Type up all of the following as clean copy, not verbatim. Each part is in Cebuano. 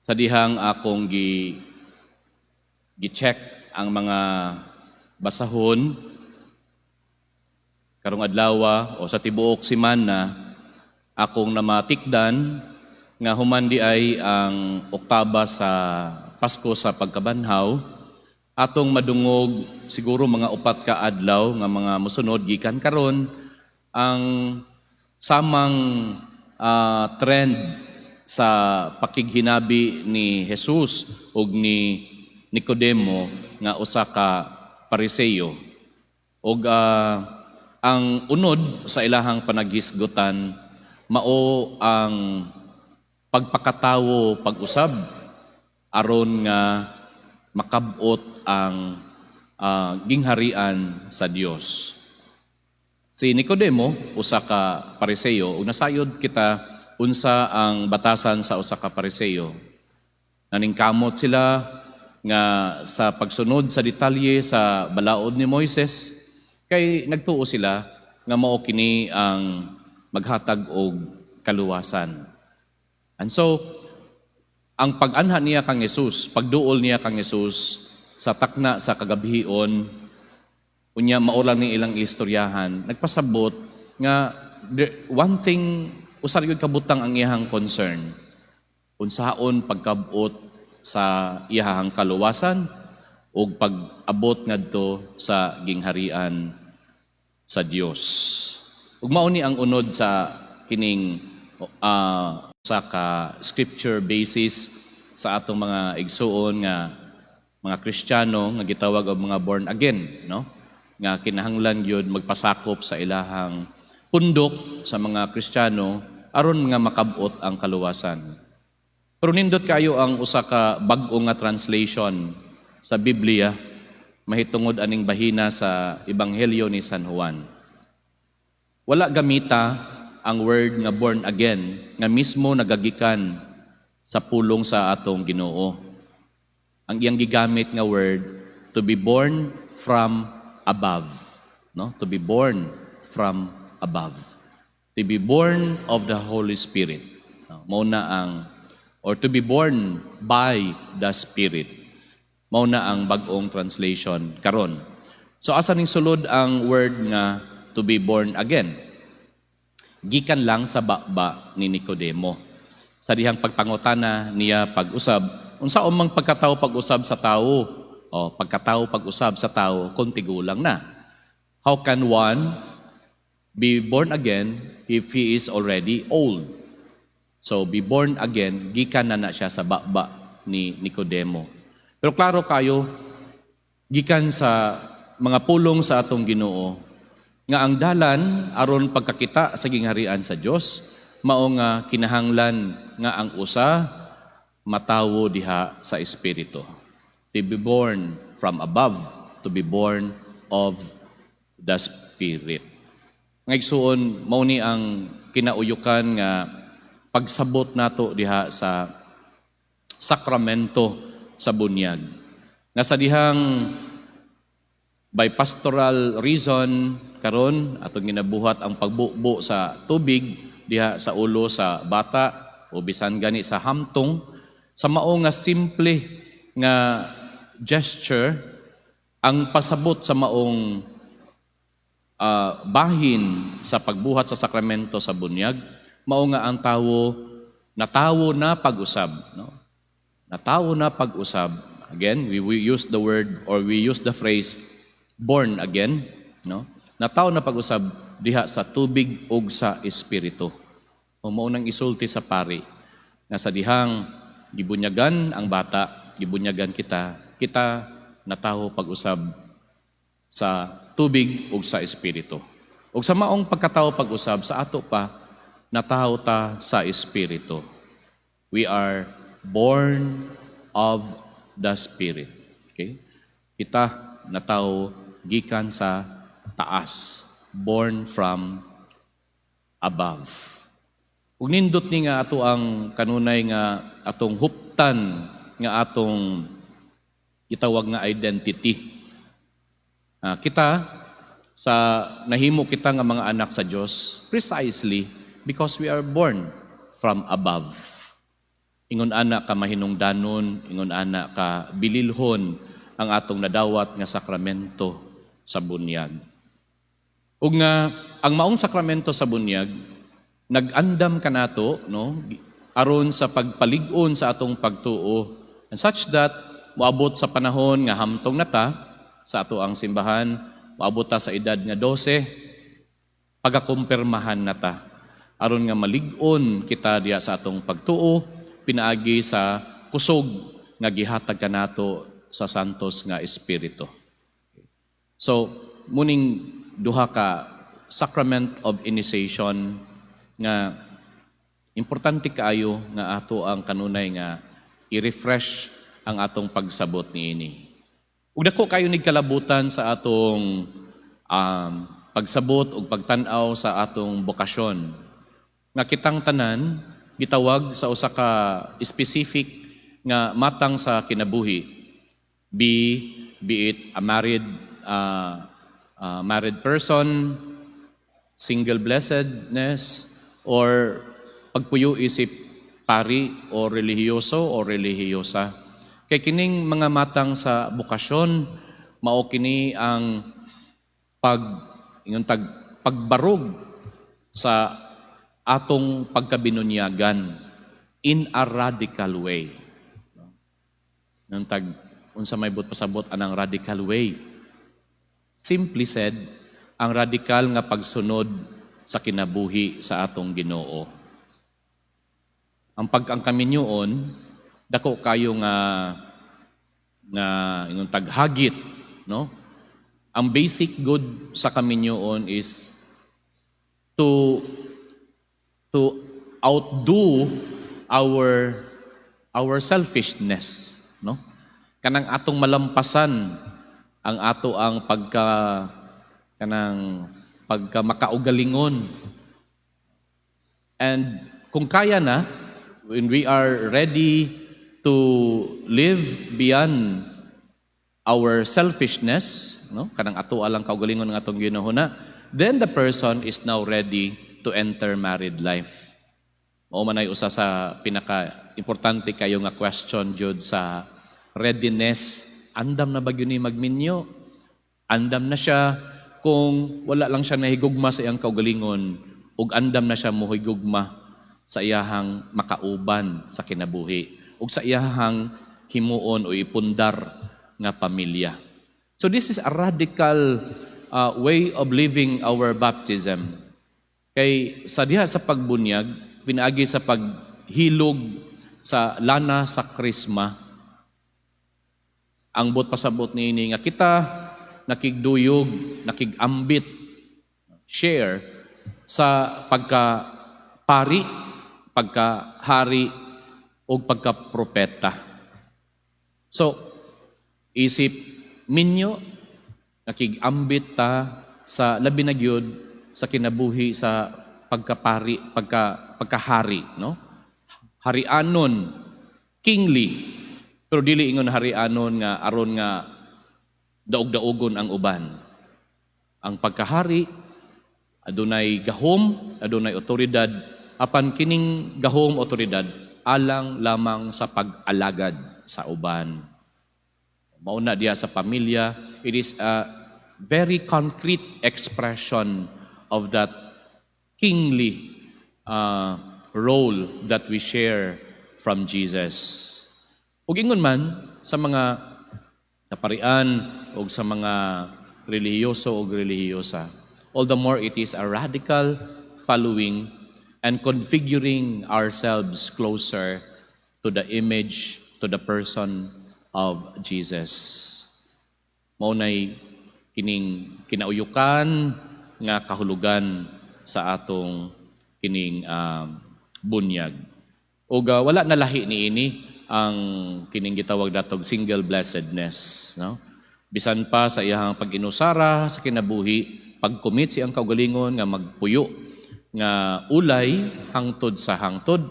Sa dihang akong gi-check ang mga basahon karong adlaw o sa tibuok semana, akong namatikdan nga human diay ang oktaba sa Pasko sa Pagkabanhaw, atong madungog siguro mga 4 ka adlaw nga mga mosunod gikan karon ang samang trend sa pakighinabi ni Jesus ug ni Nicodemo nga usa ka Pariseo. Ug ang unod sa ilahang panaghisgutan mao ang pagpakatawo pag-usab aron nga makabot ang gingharian sa Dios. Si Nicodemo, usa ka Pariseo, ug nasayod kita unsa ang batasan sa usa ka Pariseo. Naningkamot sila nga sa pagsunod sa detalye sa balaod ni Moises kay nagtuo sila nga mao kini ang maghatag og kaluwasan. And so, ang pag-anha niya kang Jesus, pagduol niya kang Jesus sa takna sa kagabhion, unya mao lang ni ilang istoryahan, nagpasabot nga one thing, usa gyud kabutang ang iyahang concern. Unsaon pagkabot sa iyahang kaluwasan ug pag-abot ngadto sa gingharian sa Dios. Ug mao ni ang unod sa kining sa ka scripture basis sa atong mga igsuon nga mga Kristiyano nga gitawag og mga born again, no? Nga kinahanglan gyud magpasakop sa ilahang pundok sa mga Kristiyano aron nga makabot ang kaluwasan. Pero nindot kayo ang usa ka bag-o nga translation sa Biblia mahitungod aning bahina sa Ebanghelyo ni San Juan. Wala gamita ang word nga "born again" nga mismo nagagikan sa pulong sa atong Ginoo. Ang iyang gigamit nga word, "to be born from above," no? To be born from above. To be born of the Holy Spirit. No? Mao na ang or to be born by the Spirit. Mao na ang bag-ong translation karon. So asa ning sulod ang word nga "to be born again"? Gikan lang sa baba ni Nicodemo. Sa dihang pagpangutana niya pag-usab, unsa mang pagkatao pag-usab sa tawo? O pagkatao pag-usab sa tawo kung tigulang na. How can one be born again if he is already old? So be born again, gikan na na siya sa baba ni Nicodemo. Pero klaro kayo, gikan sa mga pulong sa atong Ginoo, nga ang dalan aron pagkakita sa gingharian sa Dios mao nga kinahanglan nga ang usa matawo diha sa espiritu. To be born from above, to be born of the Spirit. Nga igsuon, mao ni ang kinauyukan nga pagsabot nato diha sa sakramento sa bunyag. Nga sa dihang by pastoral reason karon atong ginabuhat ang pagbubo sa tubig diha sa ulo sa bata o bisan gani sa hamtong, sa mao nga simple nga gesture, ang pasabot sa maong bahin sa pagbuhat sa sakramento sa bunyag mao nga ang tawo natawo na pag-usab, no? Natawo na pag-usab. Again, we use the word or we use the phrase "born again," no? Natawo na pag-usab diha sa tubig ug sa espiritu. O mao nang isulti sa pari nga sa dihang gibunyagan ang bata, gibunyagan kita, kita natawo pag-usab sa tubig ug sa espiritu. Ug sa maong pagkatawo pag-usab sa ato pa, natawo ta sa espiritu. We are born of the Spirit. Okay? Kita natawo gikan sa taas, born from above. Ug nindot ni nga ato ang kanunay nga atong huptan nga atong gitawag nga identity. Kita sa nahimo kita nga mga anak sa Dios precisely because we are born from above. Ingon ana ka mahinungdanon, ingon ana ka bililhon ang atong nadawat nga sakramento sa bunyag. Ug nga ang maong sakramento sa bunyag nag-andam kanato, no, aron sa pagpalig-on sa atong pagtuo and such that moabot sa panahon nga hamtong na ta sa ato ang simbahan, moabot ta sa edad nga 12, pagakumpirmahan na ta aron nga malig-on kita diya sa atong pagtuo pinaagi sa kusog nga gihatag kanato sa Santos nga Espiritu. So, muning duha ka sacrament of initiation nga importante kaayo nga ato ang kanunay nga i-refresh ang atong pagsabot niini. Ug dako kayo nig kalabutan sa atong pagsabot ug pagtan-aw sa atong bokasyon. Nga kitang tanan gitawag sa usa ka specific nga matang sa kinabuhi. Be it a married person, single blessedness, or pagpuyo isip pari o relihiyoso o relihiyosa. Kay kining mga matang sa bokasyon, mao kini ang pag ingon tag pagbarog sa atong pagkabinunyagan in a radical way. Nang tag unsa may but pasabot anang radical way? Simply said, ang radikal nga pagsunod sa kinabuhi sa atong Ginoo. Ang pag-angkaminyoon, dako kayo nga nga ingon taghagit, no? Ang basic good sa kaminyoon is to outdo our selfishness, no? Kanang atong malampasan ang ato ang pagka kanang pagka makaugalingon. And kung kaya na, when we are ready to live beyond our selfishness, no? Kanang ato alang kaugalingon ng atong ginahuna, then the person is now ready to enter married life. Mao man ay usa sa pinaka importante kayo nga question jud sa readiness. Andam na ba gyud ni magminyo? Andam na siya kung wala lang siya nahigugma sa iyang kaugalingon ug andam na siya mohigugma sa iyahang makauban sa kinabuhi ug sa iyahang himuon o ipundar nga pamilya. So this is a radical way of living our baptism. Kay sa diha sa pagbunyag, pinaagi sa paghilog sa lana sa krisma, ang buot pasabot niini nga kita nakigduyog, nakigambit, share sa pagka pari, pagka hari o pagka propeta. So, isip minyo, nakigambit ta sa labi na gyud sa kinabuhi sa pagkapari, pagkahari, no? Harianon, kingly. Pero dili ingon harianon nga aron nga daog-daogon ang uban. Ang pagkahari adunay gahom, adunay otoridad, apan kining gahom, otoridad alang lamang sa pag-alagad sa uban. Mauna diya sa pamilya, it is a very concrete expression of that kingly role that we share from Jesus. Ug ingon man sa mga kaparian o sa mga relihiyoso o relihiyosa, all the more it is a radical following and configuring ourselves closer to the image, to the person of Jesus. Mao nay kining kinauyukan nga kahulugan sa atong kining bunyag. Ug wala na lahi niini ang kining gitawag natog single blessedness, no? Bisan pa sa iyang pag-inusara sa kinabuhi, pag-commit siyang kaugalingon nga magpuyo nga ulay hangtod sa hangtod,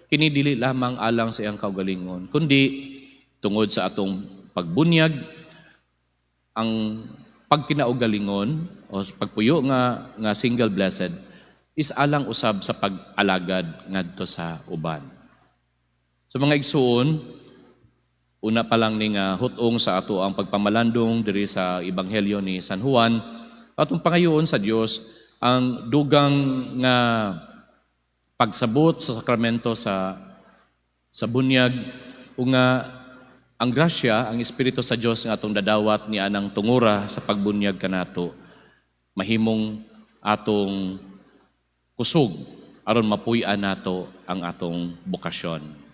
kini dili lamang alang sa iyang kaugalingon, kundi tungod sa atong pagbunyag, ang pagkinaugalingon o pagpuyo nga nga single blessed is alang usab sa pag-alagad ngadto sa uban. So mga igsuon, una pa lang ning hut-ong sa ato ang pagpamalandong diri sa Ebanghelyo ni San Juan, atong pangayoon sa Dios ang dugang nga pagsabot sa sakramento sa bunyag ug nga ang grasya, ang Espiritu sa Dios nga atong dadawat ni anang tungura sa pagbunyag kanato mahimong atong kusog aron mapuy-an nato ang atong bokasyon.